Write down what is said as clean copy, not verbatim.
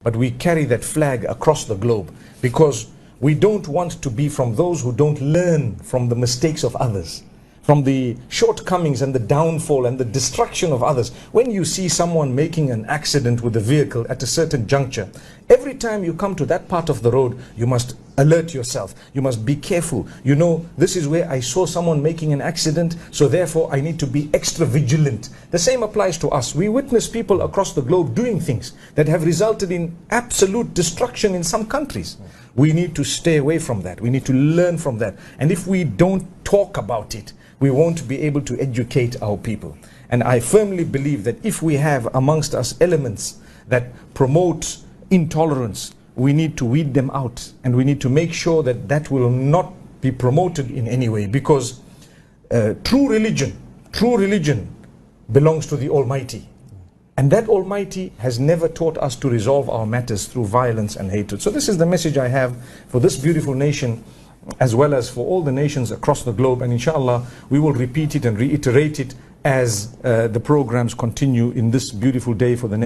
but we carry that flag across the globe because we don't want to be from those who don't learn from the mistakes of others, from the shortcomings and the downfall and the destruction of others. When you see someone making an accident with a vehicle at a certain juncture, every time you come to that part of the road, you must alert yourself. You must be careful. You know, this is where I saw someone making an accident, so therefore I need to be extra vigilant. The same applies to us. We witness people across the globe doing things that have resulted in absolute destruction in some countries. We need to stay away from that. We need to learn from that. And if we don't talk about it, we won't be able to educate our people. And I firmly believe that if we have amongst us elements that promote intolerance, we need to weed them out, and we need to make sure that that will not be promoted in any way, because true religion belongs to the Almighty. And that Almighty has never taught us to resolve our matters through violence and hatred. So this is the message I have for this beautiful nation, as well as for all the nations across the globe. And inshallah, we will repeat it and reiterate it as the programs continue in this beautiful day for the